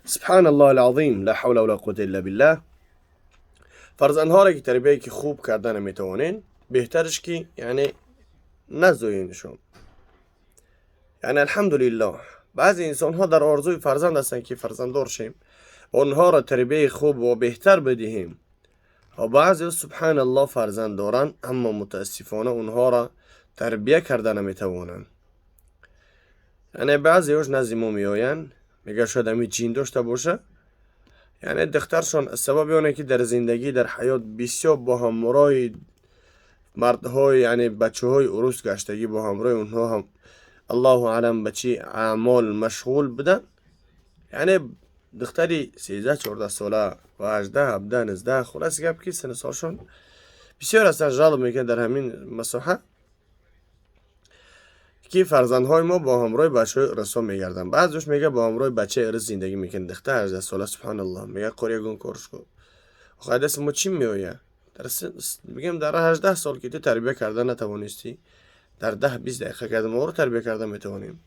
سبحان الله العظیم، لا حول ولا قوة الا بالله. فرزندها را که تربیه که خوب کردن میتوانین، بهترش که یعنی نزوینشون. یعنی الحمدلله بعضی انسان ها در آرزوی فرزند هستند که فرزنددار شیم، آنها را تربیه خوب و بهتر بدهیم. و بعضی سبحان الله فرزند دارند، اما متاسفانه اونها را تربیه کرده نمیتوانند. یعنی بعضی هاش نزد ما میآیند، میگه شاید همی جین داشته باشه، یعنی دخترشان از سبب آنه که در زندگی در حیات بسیار با همراه مردهای، یعنی بچه های عروس گشتگی، با همراه اونها هم الله اعلم به چی اعمال مشغول بودن. یعنی دختری 13 14 ساله و 18 17 19، خلاص گپ که سن سالشون بسیار هستن، جالب میکنه در همین مساحه که فرزندهای ما با همراه بچه های رسا میگردن. بعضیش میگه با همراه بچه ارس زندگی میکنه، دختر 18 ساله. سبحان الله، میگه قریه گون کارش کن. آخه دست ما چی میآید؟ در بگم در 18 سال که تو تربیه کردن نتوانستی، در 10 20 دقیقه که ما رو تربیه کردن میتوانیم.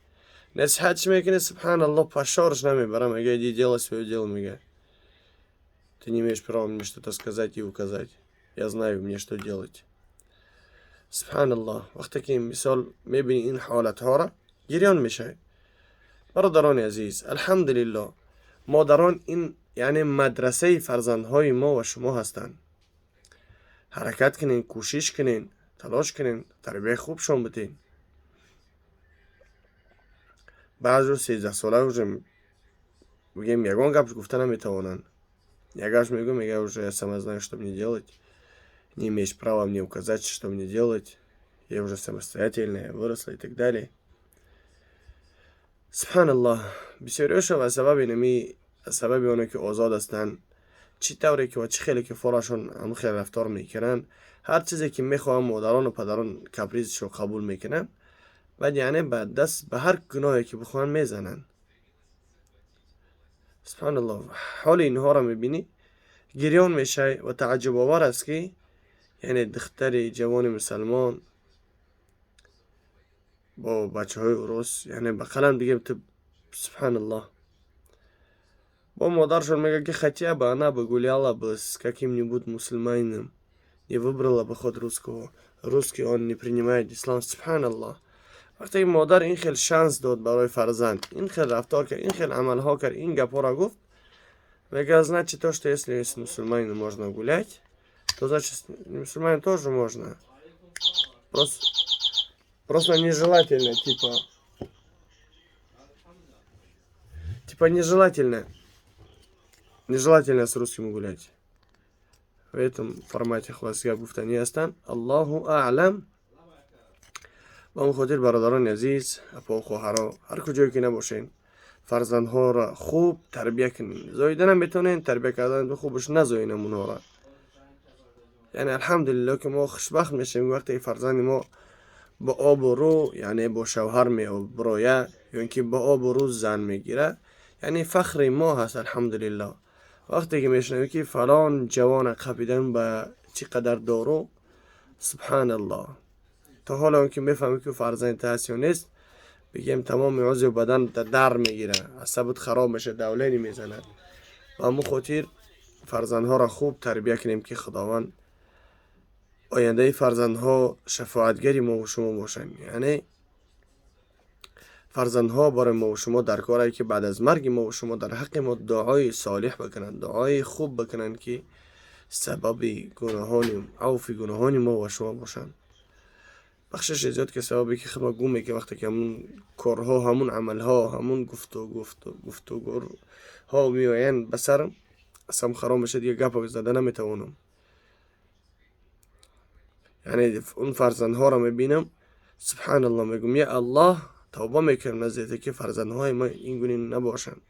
نصیحت چی میکنه؟ سبحان الله پشارش نمیبره، میگه иди делай свое дело، میگه ты не имеешь права мне что-то сказать и указать, я знаю, мне что делать. سبحان الله، وقتی که مثال میبینی این حالت ها را، گریان میشه. برادران عزیز، الحمدلله مادران این یعنی مدرسه فرزندهای ما و شما هستند. حرکت کنین، کوشش کنین، تلاش کنین، تربیه خوب شون بدین. بعضی 13 ساله уже بگیم یگان گپش گفته نمیتوانند. Ягаш мегӯ, я уже сама знаю, что мне делать. Не имеешь права мне указать, что мне делать. Я уже самостоятельная, выросла и так далее. سبحان الله، бисёриҳошон аз сабаби нами, аз сабаби оне ки озод ҳастанд, чӣ тавре ки ва чӣ хеле ки форашон ҳамн хел рафтор мекунанд, ҳар чизе ки мехоҳанд, модарону падарон капризшо қабул мекунанд. Баъд яъне ба даст ба ҳар гуноҳе ки бихоҳанд мезананд. سبحان الله، ҳоли инҳоро мебинӣ، гирён мешавӣ ва тааҷҷубовар аст ки яъне духтари ҷавони мусалмон бо бачаҳои урус, яъне ба қалам дигем ту. سبحان الله، бо модаршон мегӯяд ки хотя бы она бы гуляла бы с каким-нибудь мусульманином, не выбрала бы хоть русского, русский он не принимает ислам. سبحان الله، вақте ки модар ин хел шанс дод барои фарзанд, ин хел рафтор кард, ин хел амалҳо кард, ин гапҳоро гуфт, мегӯяд, значит, то, что если с мусульманином можно гулять, то, значит, с мусульманином тоже можно, просто нежелательно, типа нежелательно с русским гулять. В этом формате хулас гап гуфтанӣ ҳастанд. الله اعلم. Ба он хотир, бародарони азиз, апо, хоҳаро, ҳар куҷое ки набошен, фарзандҳоро хуб тарбия кунед. Зоиданам метавонед, тарбия кардан хубаш назоинам онҳоро. Яъне алҳамдулилло ки мо хушбахт мешавем, вақте ки фарзанди мо бо обрӯ, яъне бо шавҳар меброя ё ин ки бо обрӯ зан мегирад, яъне фахри мо ҳаст, алҳамдулилло. Вақте ки мешунавем ки фалон ҷавона қапидан ба чӣ қадар дору, سبحان الله، то ҳоле он ки мефаҳмем ки фарзанди ту ҳаст ё нест, бигем тамоми узви бадан дар мегирад, асабат хароб мешавад, давление мезанад. Ба ҳамон хотир фарзандҳоро хуб тарбия кунем, ки Худованд ояндаи фарзандҳо шафоатгари мо шумо бошанд. Яъне фарзандҳо барои мо шумо дар коре ки баъд аз марги мо шумо дар ҳаққи мо дуои солиҳ бикунанд, дуои хуб бикунанд, ки сабаби гуноҳони авфи гуноҳони мо ва шумо бошанд. Бахшиши зиёд ки сабабе ки худма гум мекунем, вақте ки ҳамун корҳо, ҳамун амалҳо, ҳамун гуфту гуфту гуфтугӯрҳо меоянд ба сарам, асам хароб мешавад, дига гапа зада наметавонам. Яъне он фарзандҳоро мебинам, سبحان الله، мегӯм: я Аллоҳ, тавба мекунам назди ки фарзандҳои ма ин гуна набошанд.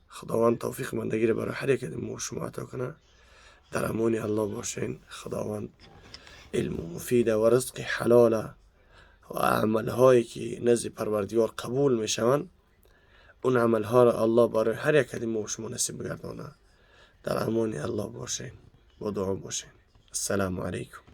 Худованд тавфиқи бандагиро барои ҳар яке мо шумо ато кунад. Дар амони Аллоҳ бошен. Худованд илму муфида ва ризқи ҳалола ва амалҳое ки назди Парвардигор қабул мешаванд, он амалҳоро Аллоҳ барои ҳар яке мо шумо насиб бигардонад. Дар амони Аллоҳ бошен, бо дуо бошен. Ассалому алайкум.